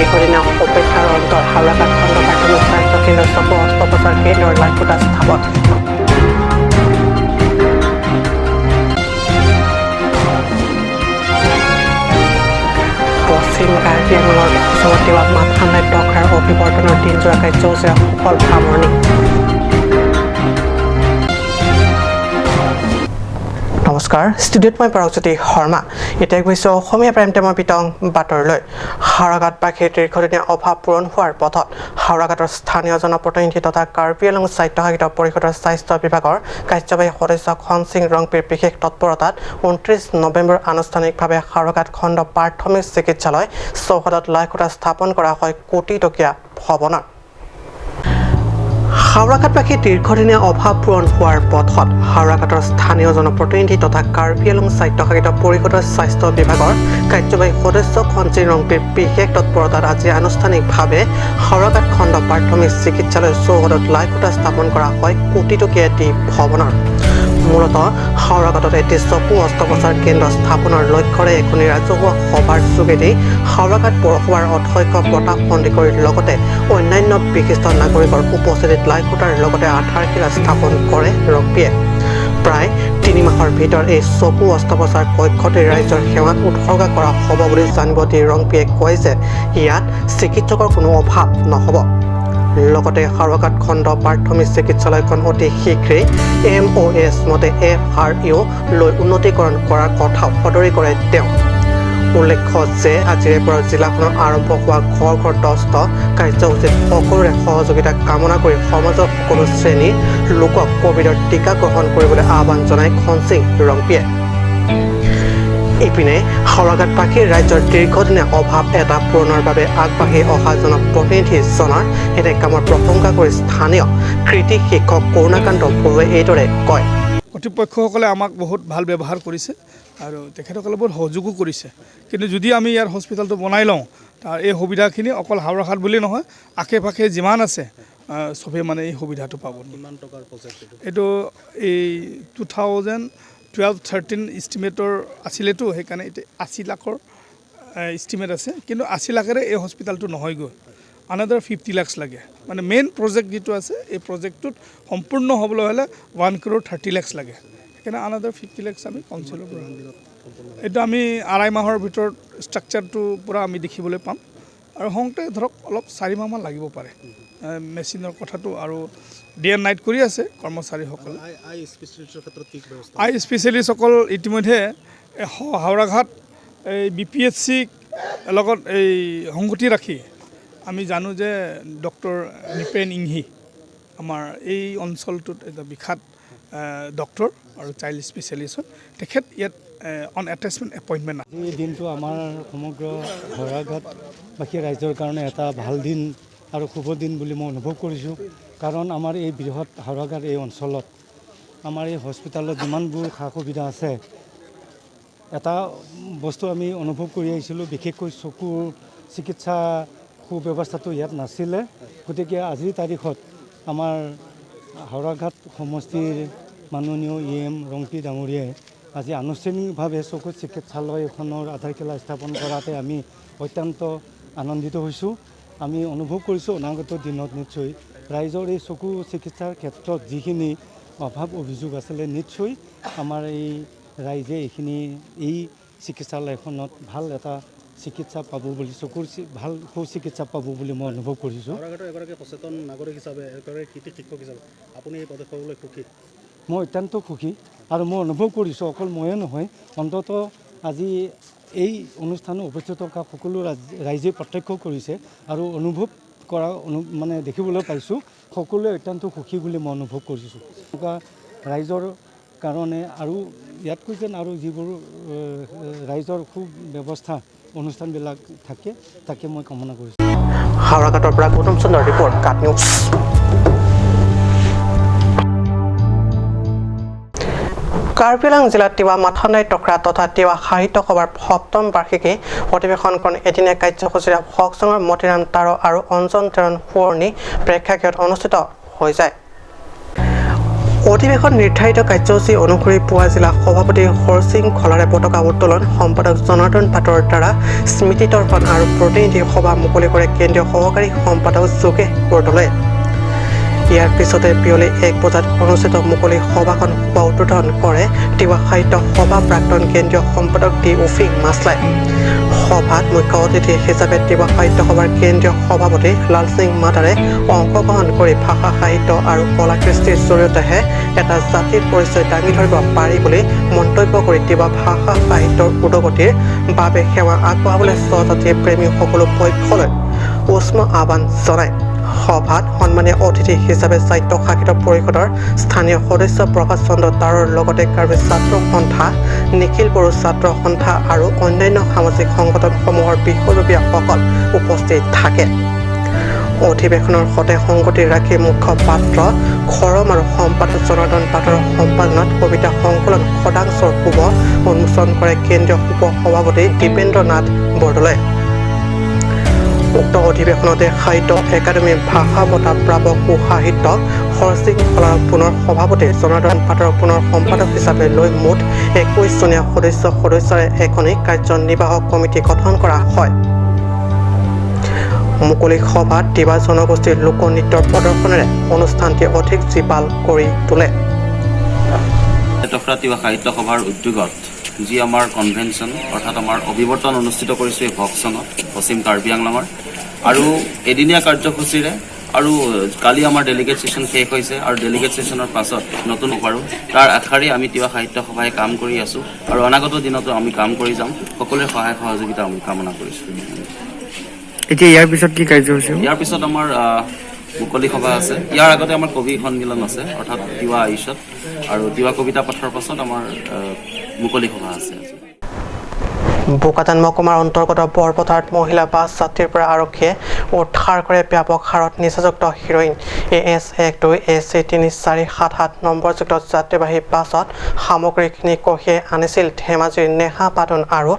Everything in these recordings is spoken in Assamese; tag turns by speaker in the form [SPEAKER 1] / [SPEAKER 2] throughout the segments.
[SPEAKER 1] দীৰ্ঘদিনীয়া অপেক্ষাৰ অন্তত হাওৰাঘাট খণ্ড প্ৰাথমিক স্বাস্থ্য কেন্দ্ৰৰ চকু অস্ত্ৰোপচাৰ কেন্দ্ৰৰ লাইখুঁটা স্থাপন। পশ্চিম কাৰ্বি আংলঙৰ ওচৰত তিৱা মাতখান্দাই টকৰাৰ অভিৱৰ্তনৰ দিনজোৰা কাৰ্যসূচীৰে সফল সামৰণি। নমস্কাৰ, ষ্টুডিঅ'ত মই পৰাগজ্যোতি শৰ্মা। এতিয়া গৈছোঁ অসমীয়া প্ৰাইম টাইমৰ বিতং বাতৰিলৈ। হাওৰাঘাটবাসীৰ দীৰ্ঘদিনীয়া অভাৱ পূৰণ হোৱাৰ পথত হাওৰাঘাটৰ স্থানীয় জনপ্ৰতিনিধি তথা কাৰ্বি আংলং স্বায়ত্তশাসিত পৰিষদৰ স্বাস্থ্য বিভাগৰ কাৰ্যবাহী সদস্য খনসিং ৰংপিৰ বিশেষ তৎপৰতাত 29 নৱেম্বৰ আনুষ্ঠানিকভাৱে হাওৰাঘাট খণ্ড প্ৰাথমিক চিকিৎসালয় চৌহদত লাইখুঁটা স্থাপন কৰা হয় কোটি টকীয়া ভৱনৰ। হাওৰাঘাটবাসীৰ দীৰ্ঘদিনীয়া অভাৱ পূৰণ হোৱাৰ পথত হাওৰাঘাটৰ স্থানীয় জনপ্ৰতিনিধি তথা কাৰ্বি আংলং স্বায়ত্তশাসিত পৰিষদৰ স্বাস্থ্য বিভাগৰ কাৰ্যবাহী সদস্য খনসিং ৰংপিৰ বিশেষ তৎপৰতাত আজি আনুষ্ঠানিকভাৱে হাওৰাঘাট খণ্ড প্ৰাথমিক চিকিৎসালয় চৌহদত লাইখুঁটা স্থাপন কৰা হয় কোটি টকীয়া এটি ভৱনৰ। মূলতঃ হাওৰাঘাটত এটি চকু অস্ত্ৰোপচাৰ কেন্দ্ৰ স্থাপনৰ লক্ষ্যৰে এখনি ৰাজহুৱা সভাৰ যোগেদি হাওৰাঘাট পৌৰসভাৰ অধ্যক্ষ প্ৰতাপ সন্দিকৈৰ লগতে অন্যান্য বিশিষ্ট নাগৰিকৰ উপস্থিতিত লাইখুঁটাৰ লগতে আধাৰশিলা স্থাপন কৰে ৰংপিয়ে। প্ৰায় 3 মাহৰ ভিতৰত এই চকু অস্ত্ৰোপচাৰ কক্ষটি ৰাজ্যৰ সেৱাত উৎসৰ্গা কৰা হ'ব বুলি জানিব দি ৰংপিয়ে কয় যে ইয়াত চিকিৎসকৰ কোনো অভাৱ নহ'ব। লগতে হাওৰাঘাট খণ্ড প্ৰাথমিক চিকিৎসালয়খন অতি শীঘ্ৰেই MOS মতে FRU লৈ উন্নতিকৰণ কৰাৰ কথাও সদৰি কৰে তেওঁ। উল্লেখ্য যে আজিৰে পৰা জিলাখনত আৰম্ভ হোৱা ঘৰ ঘৰ দস্ত কাৰ্যসূচীত সকলোৰে সহযোগিতা কামনা কৰি সমাজৰ সকলো শ্ৰেণীৰ লোকক কভিডৰ টীকা গ্ৰহণ কৰিবলৈ আহ্বান জনায় খনসিং ৰংপিয়ে। ইপিনে হাওৰাঘাটবাসীৰ ৰাজ্যৰ দীৰ্ঘদিনীয়া অভাৱ এটা পূৰণৰ বাবে আগবাঢ়ি অহা জনপ্ৰতিনিধিজনৰ এনে কামৰ প্ৰশংসা কৰি স্থানীয় কৃতি শিক্ষক কৰুণাকান্ত বড়োৱে এইদৰে কয়।
[SPEAKER 2] কৰ্তৃপক্ষসকলে আমাক বহুত ভাল ব্যৱহাৰ কৰিছে আৰু তেখেতসকলে বহুত সহযোগো কৰিছে। কিন্তু যদি আমি ইয়াৰ হস্পিটেলটো বনাই লওঁ, তাৰ এই সুবিধাখিনি অকল হাওৰাঘাট বুলি নহয়, আশে পাশে যিমান আছে চবেই মানে এই সুবিধাটো পাব।
[SPEAKER 3] কিমান টকাৰ প্ৰজেক্ট এইটো?
[SPEAKER 2] এইটো এই 2012-13 ইষ্টিমেটৰ আছিলেতো, সেইকাৰণে এতিয়া 80 লাখৰ ইষ্টিমেট আছে। কিন্তু 80 লাখেৰে এই হস্পিটেলটো নহয়গৈ, আনাডাৰ 50 লাখছ লাগে। মানে মেইন প্ৰজেক্ট যিটো আছে, এই প্ৰজেক্টটোত সম্পূৰ্ণ হ'বলৈ হ'লে 1 crore 30 lakhs লাগে। সেইকাৰণে আনাডাৰ 50 লাখছ আমি কাউন্সিলৰ পৰা এইটো আমি 2.5 মাহৰ ভিতৰত ষ্ট্ৰাকচাৰটো পূৰা আমি দেখিবলৈ পাম। আৰু হওঁতে ধৰক অলপ 4 মাহমান লাগিব পাৰে মেচিনৰ কথাটো। আৰু ডে এণ্ড নাইট কৰি আছে কৰ্মচাৰীসকলে।
[SPEAKER 3] আই স্পেচিয়েলিষ্টৰ ক্ষেত্ৰত কি ব্যৱস্থা?
[SPEAKER 2] আই স্পেচিয়েলিষ্টসকল ইতিমধ্যে হাওৰাঘাট এই BPHC লগত এই সংগতি ৰাখি আমি জানো যে ডক্টৰ নিপেন ইংহি আমাৰ এই অঞ্চলটোত এটা বিখ্যাত ডক্টৰ আৰু চাইল্ড স্পেচিয়েলিষ্ট হয়। তেখেত ইয়াত অন এটেচমেণ্ট এপইণ্টমেণ্ট।
[SPEAKER 4] এই দিনটো আমাৰ সমগ্ৰ হাওৰাঘাটবাসী ৰাইজৰ কাৰণে এটা ভাল দিন আৰু শুভ দিন বুলি মই অনুভৱ কৰিছোঁ। কাৰণ আমাৰ এই বৃহৎ হাওৰাঘাট এই অঞ্চলত আমাৰ এই হস্পিটেলত যিমানবোৰ সা সুবিধা আছে, এটা বস্তু আমি অনুভৱ কৰি আহিছিলোঁ, বিশেষকৈ চকুৰ চিকিৎসা সুব্যৱস্থাটো ইয়াত নাছিলে। গতিকে আজিৰ তাৰিখত আমাৰ হাওৰাঘাট সমষ্টিৰ মাননীয় EM Rongpi ডাঙৰীয়াই আজি আনুষ্ঠানিকভাৱে চকু চিকিৎসালয়খনৰ আধাৰশিলা স্থাপন কৰাতে আমি অত্যন্ত আনন্দিত হৈছোঁ। আমি অনুভৱ কৰিছোঁ অনাগত দিনত নিশ্চয় ৰাইজৰ এই চকু চিকিৎসাৰ ক্ষেত্ৰত যিখিনি অভাৱ অভিযোগ আছিলে, নিশ্চয় আমাৰ এই ৰাইজে এইখিনি এই চিকিৎসালয়খনত ভাল এটা চিকিৎসা পাব বুলি, চকুৰ ভাল সুচিকিৎসা পাব বুলি মই অনুভৱ কৰিছোঁ।
[SPEAKER 3] হাওৰাঘাটৰ এগৰাকী সচেতন নাগৰিক হিচাপে, এগৰাকী কৃতি শিক্ষক হিচাপে আপুনি এই পদক্ষেপক লৈ সুখী?
[SPEAKER 4] মই অত্যন্ত সুখী আৰু মই অনুভৱ কৰিছোঁ অকল ময়ে নহয়, অন্ততঃ আজি এই অনুষ্ঠানত উপস্থিত থকা সকলো ৰাইজে প্ৰত্যক্ষ কৰিছে আৰু অনুভৱ কৰা মানে দেখিবলৈ পাইছোঁ সকলোৱে অত্যন্ত সুখী বুলি মই অনুভৱ কৰিছোঁ। এনেকুৱা ৰাইজৰ কাৰণে আৰু ইয়াতকৈ যেন আৰু যিবোৰ ৰাইজৰ সুব্যৱস্থা অনুষ্ঠানবিলাক থাকে, তাকে মই কামনা কৰিছোঁ।
[SPEAKER 1] হাওৰাঘাটৰ পৰা গৌতম চন্দ্ৰৰ ৰিপৰ্ট, কাট নিউজ। কাৰ্বি আংলং জিলাত তিৱা মাথানাই টকৰা তথা তিৱা সাহিত্য সভাৰ 7ম বাৰ্ষিকী অধিৱেশনখন এদিনীয়া কাৰ্যসূচীৰে ফকচঙৰ মতিৰাম তাৰ আৰু অঞ্জন তেৰণ সোঁৱৰণী প্ৰেক্ষাগৃহত অনুষ্ঠিত হৈ যায়। অধিৱেশন নিৰ্ধাৰিত কাৰ্যসূচী অনুসৰি পুৱা জিলা সভাপতি হৰসিং খলাৰে পতাকা উত্তোলন, সম্পাদক জনাৰ্দন পাটৰ দ্বাৰা স্মৃতি তৰ্পণ আৰু প্ৰতিনিধি সভা মুকলি কৰে কেন্দ্ৰীয় সহকাৰী সম্পাদক যোগেশ বৰদলৈয়ে। ইয়াৰ পিছতে বিয়লি 1 বজাত অনুষ্ঠিত মুকলি সভাখন শুভ উদ্বোধন কৰে তিৱা সাহিত্য সভা প্ৰাক্তন কেন্দ্ৰীয় সম্পাদক ডি উফিং মাছলাই। সভাত মুখ্য অতিথি হিচাপে তিৱা সাহিত্য সভাৰ কেন্দ্ৰীয় সভাপতি লালসিং মাদাৰে অংশগ্ৰহণ কৰি ভাষা, সাহিত্য আৰু কলা কৃষ্টিৰ জৰিয়তেহে এটা জাতিৰ পৰিচয় দাঙি ধৰিব পাৰি বুলি মন্তব্য কৰি তিৱা ভাষা সাহিত্যৰ উদগতিৰ বাবে সেৱা আগবঢ়াবলৈ স্বজাতি প্ৰেমী সকলো পক্ষলৈ উষ্ম আহ্বান জনায়। সভাত সন্মানীয় অতিথি হিচাপে স্বায়ত্তশাসিত পৰিষদৰ স্থানীয় সদস্য প্ৰভাত চন্দ্ৰ তাৰৰ লগতে কাৰ্বি ছাত্ৰ সন্থা, নিখিল বড়ো ছাত্ৰ সন্থা আৰু অন্যান্য সামাজিক সংগঠনসমূহৰ বিষয়ববীয়াসকল উপস্থিত থাকে। অধিৱেশনৰ সতে সংগতি ৰাখি মুখ্য পাত্ৰ খৰম আৰু সম্পাদক জনাৰ্দন পাটৰ সম্পাদনাত কবিতা সংকলন খদাংচৰ শুভ উন্মোচন কৰে কেন্দ্ৰীয় উপ সভাপতি দীপেন্দ্ৰ নাথ বৰদলৈ। উক্ত অধিৱেশনতে সাহিত্য একাডেমী ভাষা বঁটা প্ৰাপক সুসাহিত্যক হৰসিং খলাৰক পুনৰ সভাপতি, জনাৰ্দন পাটৰক পুনৰ সম্পাদক হিচাপে লৈ মুঠ 21 জনীয়া সদস্য সদস্যাৰে এখনি কাৰ্যনিৰ্বাহক কমিটি গঠন কৰা হয়। মুকলি সভাত তিৱা জনগোষ্ঠীৰ লোকনৃত্যৰ প্ৰদৰ্শনেৰে অনুষ্ঠানটি অধিক জীপাল কৰি তোলে।
[SPEAKER 5] তফৰা তিৱা সাহিত্য সভাৰ উদ্যোগত যি আমাৰ কনভেনশ্যন অৰ্থাৎ আমাৰ অভিৱৰ্তন অনুষ্ঠিত কৰিছোঁ এই ভকচঙত পশ্চিম কাৰ্বি আংলঙৰ আৰু এদিনীয়া কাৰ্যসূচীৰে আৰু কালি আমাৰ ডেলিগেট ছেশ্যন শেষ হৈছে আৰু ডেলিগেট ছেশ্যনৰ পাছত নতুন পাৰোঁ তাৰ আশাৰে আমি তিৱা সাহিত্য সভাই কাম কৰি আছোঁ আৰু অনাগত দিনতো আমি কাম কৰি যাম। সকলোৰে সহায় সহযোগিতা আমি কামনা কৰিছোঁ।
[SPEAKER 6] এতিয়া ইয়াৰ পিছত কি কাৰ্যসূচী?
[SPEAKER 5] ইয়াৰ পিছত আমাৰ মুকলি সভা আছে। ইয়াৰ আগতে আমাৰ কবি সন্মিলন আছে অৰ্থাৎ তিৱা আয়ুষত আৰু তিৱা কবিতা পাঠৰ পাছত আমাৰ মুকলি সভা আছে।
[SPEAKER 1] বোকাজান মহকুমাৰ অন্তৰ্গত বৰপথাৰত মহিলা বাছ যাত্ৰীৰ পৰা আৰক্ষীয়ে উদ্ধাৰ কৰে ব্যাপক হাৰত নিচাযুক্ত হিৰ'ইন। AS 12 AC 3477 নম্বৰযুক্ত যাত্ৰীবাহী বাছত সামগ্ৰীখিনি কঢ়িয়াই আনিছিল ধেমাজিৰ নেহা পাটন আৰু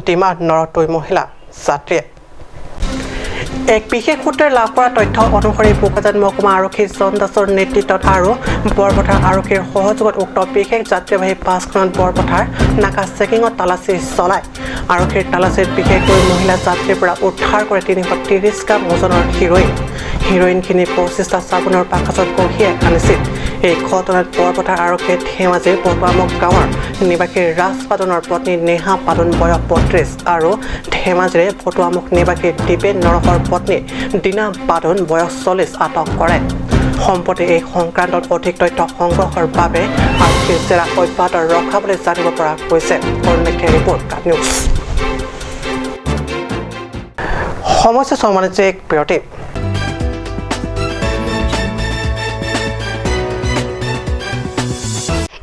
[SPEAKER 1] ডিমা নৰহ দুই মহিলা যাত্ৰীয়ে। এক বিশেষ সূত্ৰে লাভ কৰা তথ্য অনুসৰি বোকাজান মহকুমা আৰক্ষী জন দাসৰ নেতৃত্বত আৰু বৰপথাৰ আৰক্ষীৰ সহযোগত উক্ত বিশেষ যাত্ৰীবাহী বাছখনত বৰপথাৰ নাকা চেকিঙত তালাচী চলায়। আৰক্ষীৰ তালাচীত বিশেষকৈ মহিলা যাত্ৰীৰ পৰা উদ্ধাৰ কৰে 330 গ্ৰাম ওজনৰ হিৰ'ইন। হিৰ'ইনখিনি 25টা চাবোনৰ বাকচত কঢ়িয়াই আনিছিল। এই ঘটনাত বৰপথাৰ আৰক্ষীয়ে ধেমাজিৰ বটুৱামুখ গাঁৱৰ নিবাসী ৰাজ পাটনৰ পত্নী নেহা পাটন বয়স 32 আৰু ধেমাজিৰে বটুৱামুখ নিবাসী দীপেন নৰহৰ পত্নী দীনা পাটন বয়স 40 আটক কৰে। সম্প্ৰতি এই সংক্ৰান্তত অধিক তথ্য সংগ্ৰহৰ বাবে আৰক্ষীৰ জেৰা অব্যাহত ৰখা বুলি জানিব পৰা গৈছে। অৰুণেক্ষে ৰিপৰ্ট, নিউজ। সমস্যা বাণিজ্যিক বিৰতি।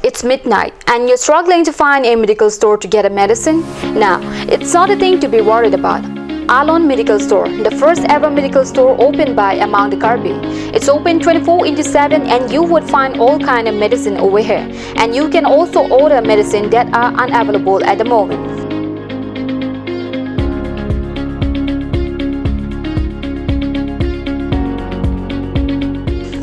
[SPEAKER 7] It's midnight and you're struggling to find a medical store to get a medicine? Now, it's not a thing to be worried about. Alon Medical Store, the first ever medical store opened by among the Karbi. It's open 24/7 and you would find all kind of medicine over here. And you can also order medicine that are unavailable at the moment.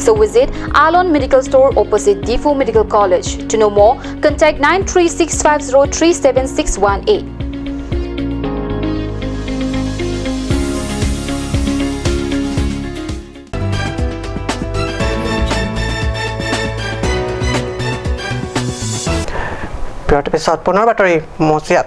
[SPEAKER 7] So visit Alon Medical Store opposite Difu Medical College. To know more, contact 93650 37618.
[SPEAKER 1] বিৰতিৰ পিছত পুনৰ বাতৰি মজিয়াত।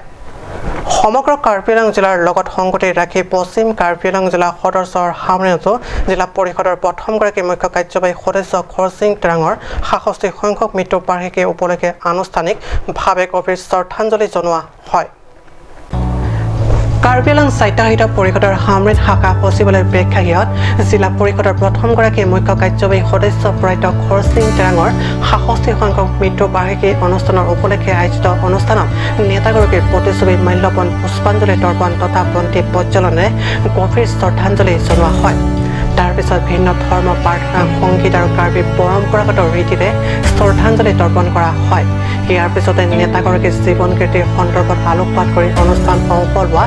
[SPEAKER 1] সমগ্ৰ কাৰ্বি আংলং জিলাৰ লগত সংগতি ৰাখি পশ্চিম কাৰ্বি আংলং জিলা সদৰ চহৰ হামৰেণতো জিলা পৰিষদৰ প্ৰথমগৰাকী মুখ্য কাৰ্যবাহী সদস্য খৰসিং টেৰাঙৰ 67 সংখ্যক মৃত্যু বাৰ্ষিকী উপলক্ষে আনুষ্ঠানিকভাৱে গভীৰ শ্ৰদ্ধাঞ্জলি জনোৱা হয়। কাৰ্বি আংলং স্বায়ত্তশাসিত পৰিষদৰ হামৰেণ শাখা সচিবালয়ৰ প্ৰেক্ষাগৃহত জিলা পৰিষদৰ প্ৰথমগৰাকী মুখ্য কাৰ্যবাহী সদস্য প্ৰয়াত খৰসিং টেৰাঙৰ 67 সংখ্যক মৃত্যু বাৰ্ষিকী অনুষ্ঠানৰ উপলক্ষে আয়োজিত অনুষ্ঠানত নেতাগৰাকীৰ প্ৰতিচ্ছবি মাল্যৰ্পণ, পুষ্পাঞ্জলি তৰ্পণ তথা বন্তি প্ৰজ্বলনেৰে গভীৰ শ্ৰদ্ধাঞ্জলি জনোৱা হয়। তাৰ পিছত ভিন্ন ধৰ্ম, প্ৰাৰ্থনা, সংগীত আৰু কাৰ্বি পৰম্পৰাগত ৰীতিৰে শ্ৰদ্ধাঞ্জলি তৰ্পণ কৰা হয়। ইয়াৰ পিছতে নেতাগৰাকীৰ জীৱন কীৰ্তিৰ সন্দৰ্ভত আলোকপাত কৰি অনুষ্ঠান অংশ লোৱা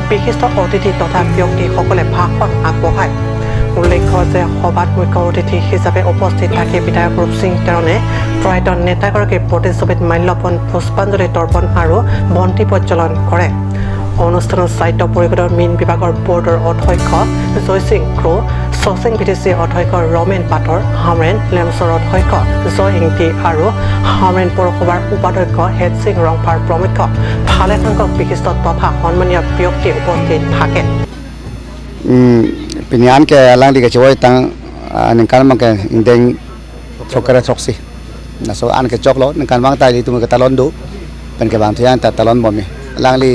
[SPEAKER 1] বিশিষ্ট অতিথি তথা ব্যক্তিসকলে ভাষণ আগবঢ়ায়। উল্লেখ্য যে সভাত মুখ্য অতিথি হিচাপে উপস্থিত থাকি বিধায়ক ৰূপসিং তেৰণে প্ৰয়াত নেতাগৰাকীৰ প্ৰতিচ্ছবিত মাল্যৰ্পণ, পুষ্পাঞ্জলি তৰ্পণ আৰু বন্তি প্ৰজ্বলন কৰে। অনুষ্ঠানত সাহিত্য পৰিষদৰ মীন বিভাগৰ বৰ্ডৰ অধ্যক্ষ জয়সিং ক্ৰ', চচিং বিটিচিৰ অধ্যক্ষ ৰমেন পাটৰ, হামৰেন লেমছৰ অধ্যক্ষ জয় ইংটি আৰু হামৰেন পৌৰসভাৰ উপাধ্যক্ষ হেডসিং ৰংফাৰ প্ৰমুখ্য ভালেসংখ্যক বিশিষ্ট তথা সন্মানীয় ব্যক্তি উপস্থিত থাকে।
[SPEAKER 8] Pinian ke alang di ke choi tang neng kan mang ke indeng chokara choksi na so an ke chok lo neng kan bang tai li tu ke talon du pen ke bang thian ta talon bom mi alang li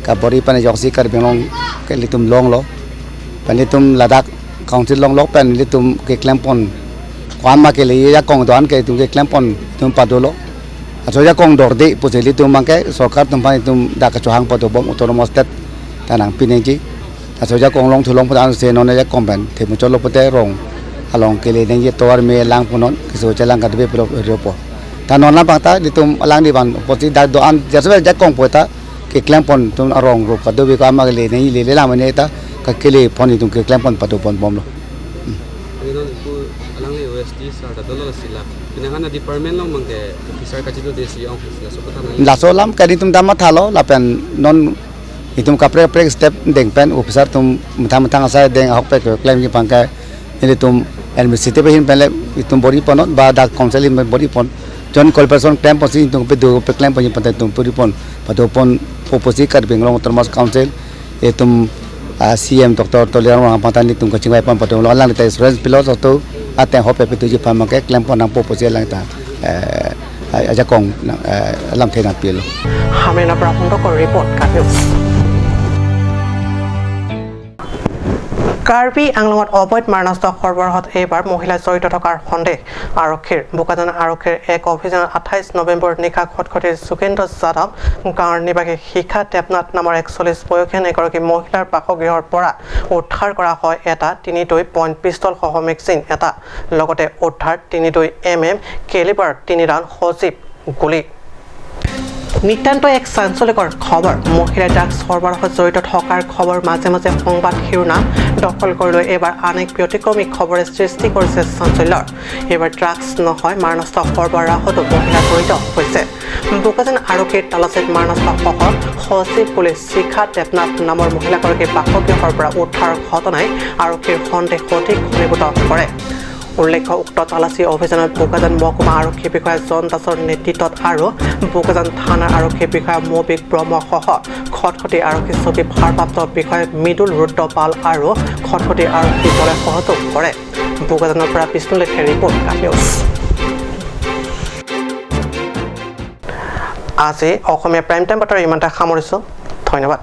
[SPEAKER 8] ka bori pan joksi kar bengong ke li tum long lo pen li tum Ladakh council long lo pen li tum ke klempon kwan ma ke li ya kong doan ke tum ke klempon tum pa do lo aso ya kong dor di pu li tum mang ke sarkar tum pan tum da ka chohang pa do bom autonomous state tanang pinenji aso ja kong long thulong phan se non ja kong ben the mo cholo pote rong along ke le neng ye tor me lang punon ke so chalang ka de pro ro po ta non la pa ta di tum alang di ban poti da do an ja se ja kong pota ke klem pon tum arong ro ka do be ka ma le neng le le la ma ne ta ka ke le pon tum ke klem pon pa do pon bom lo
[SPEAKER 9] alang le OSD sar da dolo sila pinahana department long mangke officer ka chido desi ong sila so kota
[SPEAKER 8] la so lam ka di tum da ma tha lo la pen non itum kapre pre step deng pen officer tum mutha mutha asa deng hok pe claim ki pangka ini tum administrative hin pele itum body pon ba da council in body pon jon corporation claim posi itum pe do pe claim pon pon tum puri pon pa do pon oposi kar bengalong autonomous council itum CM Dr. Tolian wang patan itum ka chingai pon pa do lang ta insurance pilot to aten hok pe tu ji pam ke claim pon nang posi lang ta aja kong lam thena pilo
[SPEAKER 1] Hamrena পৰা সুন্দৰ ৰিপৰ্ট কাৰ্বি নিউজ। কাৰ্বি আংলঙত অবৈধ মাৰণাস্ত্ৰ সৰবৰাহত এইবাৰ মহিলা জড়িত থকাৰ সন্দেহ আৰক্ষীৰ। বোকাজান আৰক্ষীৰ এক অভিযানত 28 নৱেম্বৰ নিশা খটখটিৰ সুখেন্দ্ৰ যাদৱ গাঁৱৰ নিবাসী শিখা দেৱনাথ নামৰ 41 বয়সীয়া এগৰাকী মহিলাৰ বাসগৃহৰ পৰা উদ্ধাৰ কৰা হয় এটা 32 পইণ্ট পিষ্টলসহ মেগজিন এটা, লগতে উদ্ধাৰ 32 mm কেলিবাৰ 3 ৰাউণ্ড সজীৱ গুলী। নিতান্ত এক চাঞ্চল্যকৰ খবৰ। মহিলা ড্ৰাগছ সৰবৰাহত জড়িত থকাৰ খবৰ মাজে মাজে সংবাদ শিৰোনাম দখল কৰি লৈ এইবাৰ আন এক ব্যতিক্ৰমী খবৰে সৃষ্টি কৰিছে চাঞ্চল্যৰ। এইবাৰ ড্ৰাগছ নহয়, মাৰণাস্ত্ৰ সৰবৰাহতো মহিলা জড়িত হৈছে। বোকাজান আৰক্ষীৰ তালাচীত মাৰণাস্ত্ৰসহ সজীৱ গুলী শিখা দেৱনাথ নামৰ মহিলাগৰাকীৰ বাসগৃহৰ পৰা উদ্ধাৰ ঘটনাই আৰক্ষীৰ সন্দেহ অধিক ঘনীভূত কৰে। উল্লেখ্য উক্ত তালাচী অভিযানত বোকাজান মহকুমা আৰক্ষী বিষয়া জন দাসৰ নেতৃত্বত আৰু বোকাজান থানাৰ আৰক্ষী বিষয়া মৌবিক ব্ৰহ্মসহ খটখটি আৰক্ষী চকী ভাৰপ্ৰাপ্ত বিষয়া মৃদুল ৰুদ্ৰ পাল আৰু খটখটি আৰক্ষী দলে সহযোগ কৰে। বোকাজানৰ পৰা বিষ্ণুলেখে ৰিপৰ্ট কাৰ্বি নিউজ। আজি অসমীয়া প্ৰাইম টাইম বাতৰি ইমানতে সামৰিছোঁ। ধন্যবাদ।